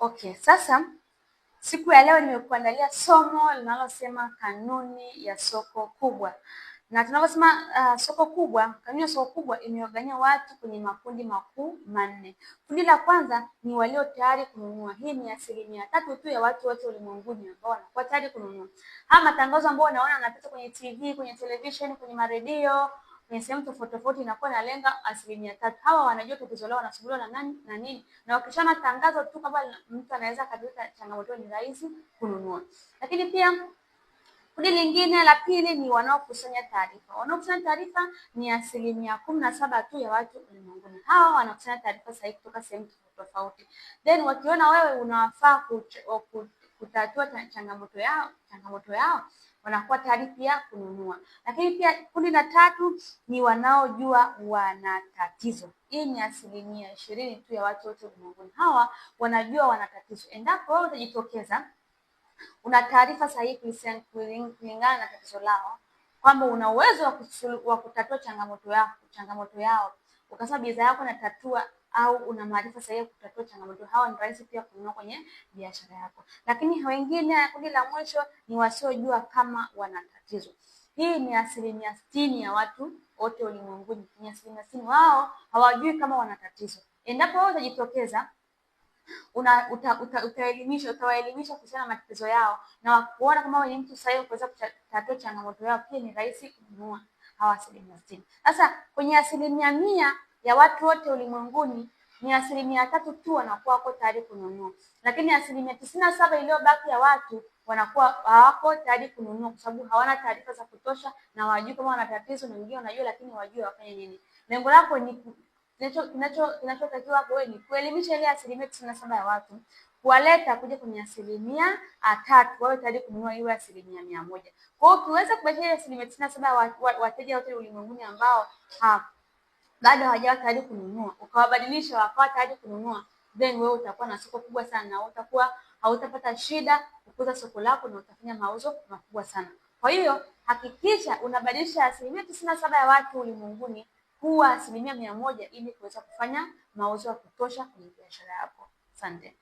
Okay, sasa siku ya leo nimekuandalia somo linalosema kanuni ya soko kubwa. Na tunaposema soko kubwa, kanuni ya soko kubwa imewagawanya watu kwenye makundi makuu manne. Kundi la kwanza ni walio tayari kununua. Hii ni 3% tu ya watu wote ulimwenguni ambao wanakuwa tayari kununua. Haya matangazo ambayo unaona yanapita kwenye TV, kwenye television, kwenye maredio, kwenye sehemu tofauti tofauti inakuwa inalenga 3%. Hawa wanajua tatizo lao, wanasumbuliwa na nani na nini, na wakishaona tangazo tu kwamba mtu anaweza akatatua changamoto, ni rahisi kununua. Lakini pia kundi lingine la pili ni wanaokusanya taarifa. Wanaokusanya taarifa ni 17% tu ya watu ulimwenguni. Hawa wanakusanya taarifa sahihi kutoka sehemu tofauti. Then wakiona wewe unawafaa kutatua changamoto yao, wanakuwa tayari pia kununua. Lakini pia kundi la tatu ni wanaojua wana tatizo. Hii ni 20% tu ya watu wote ulimwenguni. Hawa wanajua wana tatizo. Endapo wewe utajitokeza una taarifa sahihi kulingana na tatizo lao, kwamba una uwezo wa kutatua changamoto yao, ukasema bidhaa yako inatatua au una maarifa sahihi ya kutatua changamoto, hawa ni rahisi pia kununua kwenye biashara yako. Lakini wengine, kundi la mwisho ni wasiojua kama wana tatizo. Hii ni 60% ya watu wote ulimwenguni. Ni 60% wao hawajui kama wana tatizo. Endapo wewe utajitokeza utawaelimisha kuhusiana na matatizo yao na kuona kama wewe ni mtu sahihi kuweza kutatua changamoto yao, pia ni rahisi kununua hawa 60%. Sasa kwenye 100% ya watu wote ulimwenguni ni 3% tu wanakuwa wako tayari kununua, lakini 97% iliyobaki ya watu wanakuwa hawako tayari kununua kwa sababu hawana taarifa za kutosha na hawajui kama wana tatizo, na wengine wanajua lakini hawajui wafanye nini. Lengo lako ni kinachotakiwa hapo wewe ni kuelimisha ile 97% ya watu, kuwaleta kuja kwenye 3% wawe tayari kununua iwe 100%. Kwa hiyo ukiweza kubadilisha ile 97% ya wateja wote ulimwenguni ambao bado hawajawa tayari kununua, ukawabadilisha wakawa tayari kununua, then wewe utakuwa na soko kubwa sana na utakuwa hautapata shida kukuza soko lako na utafanya mauzo makubwa sana. Kwa hiyo hakikisha unabadilisha 97% ya watu ulimwenguni kuwa 100% ili kuweza kufanya mauzo ya kutosha kwenye biashara yako. Asante.